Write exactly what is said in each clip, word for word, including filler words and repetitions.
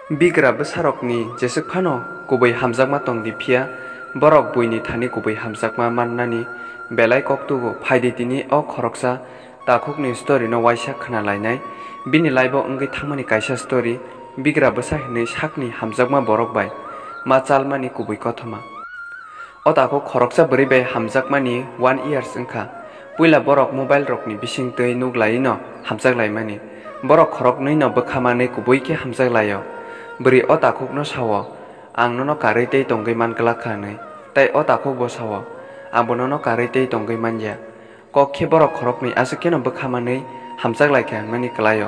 Bigra bwsarokni jeswk phano kubui hamjakma tong di, phiya borok buini thani kubui hamjakma mannani belai kok tugo. Phai di tini o khoroksa takhukni story no waisa khna lainai. Bini life o wngwi thangmani kaisa story, bigra bwsa hinwi sakni hamjakma borok bai ma chalmani kubui kothoma. O takhuk khoroksa bwrwi bai hamjakmani one years wngkha. Puila borok mobile rokni bising twi nuk laiwi no hamjak laimani. Borok khoroknwi no bwkha manwi kubui khe hamjak laio. Bwrwi o takhuk no sao, "Ang nono karwi tei tongwi man glak kha," hinwi. Tai o takhuk bo sao, "Ang bo nono karwi tei tongwi man ya." Kok khe borok khoroknwi aswk kheno bwkha manwi hamjak lai kha hwnmani kwlaio.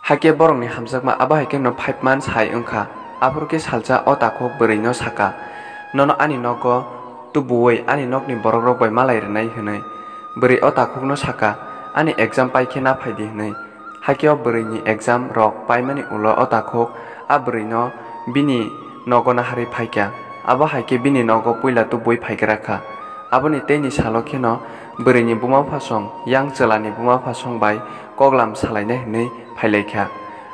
Hakhe borokni hamjakma abo hai kheno five months hai wngkha. Aphuru khe salsa o takhuk bwrwino saka, "Nono ani nogo tubuwi ani nokni borokrok bai malai rwnai," hwnwi. Bwrwi o takhukno saka, "Ani exam pai khe na phai di," hwnwi. Hakhe o bwrwini exam rok paimani ulo o takhuk a bwrwino bini nogo naharwi phaikha. Abo hai khe bini nogo puila tubui phaigra kha. Aboni teini salo kheno bwrwini buma bupha song yang chwlani buma bupha song bai koklam salainai hwnwi phailaikha.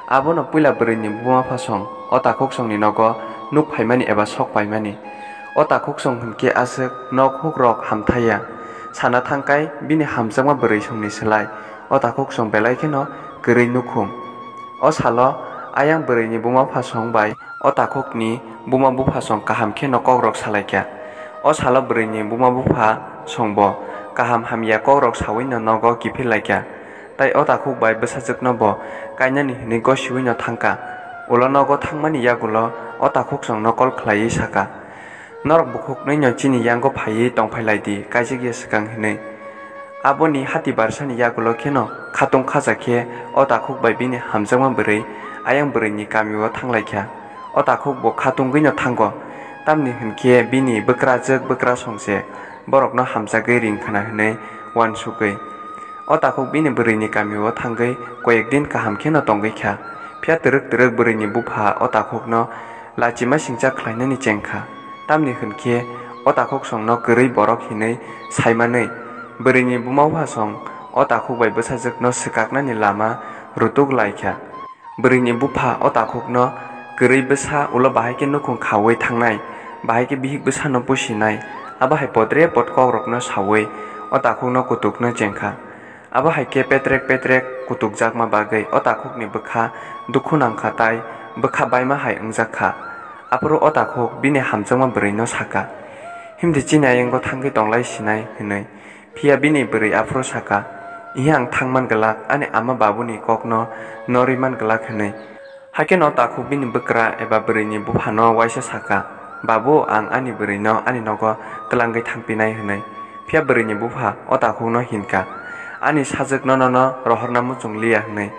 Abono puila bwrwini buma bupha song o takhuk songni nogo nuk phaimani eba sok paimani. O takhuk song hwnkhe aswk nok hukrok hamthaiya. Sana thangkai bini hamjakma bwrwi songni slai o takhuk song belai kheno kwrwi nukhung. O salo ayang bwrwini buma bupha song bai o takhukni buma bupha song kaham kheno kokrok salaikha. O salo bwrwini buma bupha songbo kaham hamya kokrok sawino nogo kiphil laikha. Tai o takhuk bai bwsajwkno bo kainani hwnwi gosiwino thangkha. Ulo nogo thangmani yagulo o takhuk songno kol khlaiwi saka, "Norok bukhuknwino chini yango phaiwi tongphai lai di, kaijak ya swkang," hwnwi. Aboni hati barsani yagulo kheno khatung khaja khe o takhuk bai bini hamjakma bwrwi ayang bwrwini kamio thanglaikha. O takhuk bo khatungwino thango, tamni hwnkhe bini bwkrajwk bwkrasong se borokno hamjagwi ring khna hwnwi uansugwi. O takhuk bini bwrwini kamio thangwi koyek din kaham kheno tongwi kha. Phiya twrwk twrwk bwrwini bupha o takhukno lachima singcha khlainani chengkha. Tamni hwnkhe o takhuk songno kwrwi borok hinwi saimanwi bwrwini buma bupha song o takhuk bai bwsajwkno swkaknani lama rutuk laikha. Bwrwini bupha o takhukno kwrwi bwsa ulo bahai khe nukhung khaui thangnai, bahai khe bihik bwsano pusinai, abo hai podre pod kokrokno saui o takhukno kutukno chengkha. Abo hai khe petrek petrek kutukjakma bagwi o takhukni bwkha dukhu nangkha tai bwkha baima hai wngjak kha. Aphuru o takhuk bini hamjakma bwrwino saka, "Himdi chini ayango thangwi tonglai sinai," hwnwi. Phiya bini bwrwi aphuru saka, "Ihi ang thangman glak, ani ama babuni kokno norwi man glak," hwnwi. Haikhe no takhuk bini bwkra eba bwrwini buphano waisa saka, "Babu, ang ani bwrwino ani nogo twlangwi thangpinai," hwnwi. Phiya bwrwini bupha o takhukno hinkha, "Ani sajwkno nono rohorna muchung liya," hwnwi.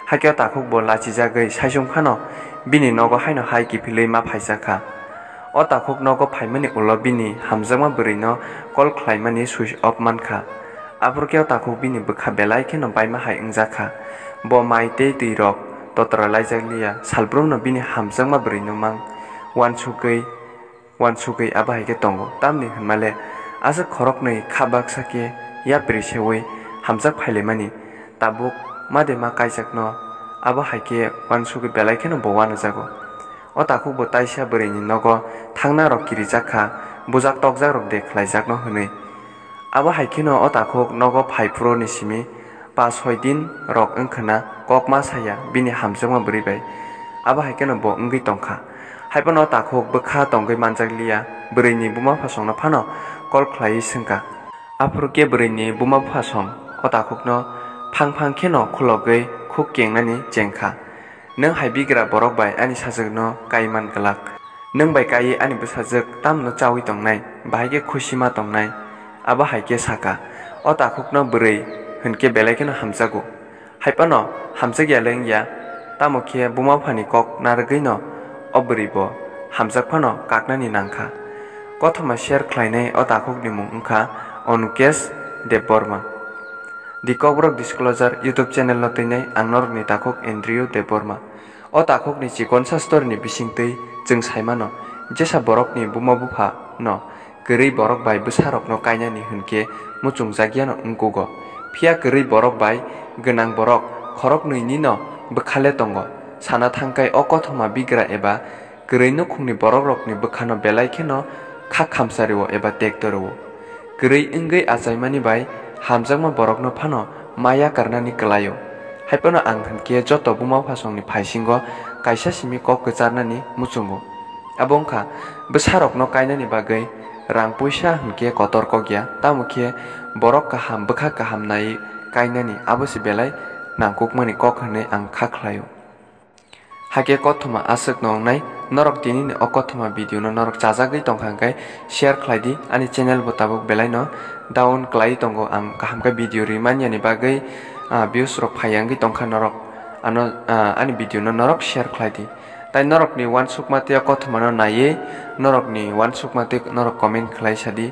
Haikhe o takhuk bo lachijagwi saichung phano bini nogo haino hai kiphilwi ma phaijakha. O takhuk nogo phaimani ulo bini hamjakma bwrwino call khlaimani switch off mankha. Aphuru khe o takhuk bini bwkha belai kheno baima hai wngjakha. Bo mai tei twi rok totra laijak liya, salbrumno bini hamjakma bwrwino mang uansugwi, uansugwi abo hai khe tongo. Tamni hwnmale aswk khoroknwi kha baksa khe yapri seui hamjak phailaimani. Tabuk ma de ma kaijakno abo hai khe uansugwi belai kheno bo uanajago. O takhuk bo taisa bwrwini nogo thangna rok kirijak kha, bujak tokjak rok de khlaijakno hwnwi. Abo hai kheno o takhuk nogo phai phuru ni simi pas soi din rok wngkhwna kok ma saya bini hamjakma bwrwi bai. Abo hai kheno bo wngwi tongkha. Haiphano o takhuk bwkha tongwi manjak liya, bwrwini buma phasongno phano call khlaiwi swngkha. Aphuru khe bwrwini buma phasong o takhukno phang phang kheno khulogwi khuk kengnani chengkha. Nwng hai bigra borok bai ani sajwkno kai man glak. Nwng bai kaiwi ani bwsajwk tamno chaui tongnai, bahai khe khusi ma tongnai. Abo hai khe saka, o takhukno bwrwi hwn khe belai kheno hamjago. Hai phano hamjakya le wngya, tamo khe buma buphani kok narwgwino o bwrwi bo hamjak phano kaknani nangkha. Kothoma share khlainai o takhukni mung wngkha Anukesh Debbarma. The Kokborok Disclosure YouTube channel no twinai ang norokni takhuk Andrew Debbarma. O takhukni chikonsa story ni bisingtwi chwng saimano, jesa borokni buma bupha no kwrwi borok bai bwsarokno kainani hwnkhe muchungjakyano wngkugo. Phiya kwrwi borok bai gwnang borok khoroknwini no bwkhale tongo. Sana thangkai o kothoma bigra eba kwrwi nukhungni borokrokni bwkhano belai kheno kha khamsario eba tekto rwo. Kwrwi wngwi achaimani bai hamjakma borokno phano ma yakarnani kwlaio. Haiphano ang hinkhe joto buma phasongni phaisingo kaisa simi kok kwcharnani muchungo. Abo wngkha bwsarokno kainani bagwi rang puisa hinkhe kotor kok ya, tamo khe borok kaham bwkha kaham naiwi kainani abo se belai nangkukmani kok hinwi ang kha khlaio. Hakhe kothoma aswkno wngnai, norok tinini o kothoma video no norok chajagwi tongkha hwnkhe share khlai di, ani channel bo tabuk belai no down khlai tongo, ang kaham khe video rimani bagwi, ah, views rok phaiya wngwi tongkha norok, ano, ah, ani video no norok share khlai di. Tai norokni uansukma tei o kothoma no naiwi, norokni uansukma tei norok comment khlai sa di,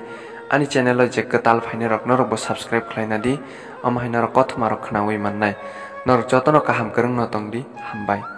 ani channel o je kwtal phainai rok norok bo subscribe khlai na di, omo hai norok kothoma rok khwnawi mannai. Norok jotono kaham kwrwng no tong di, hambai.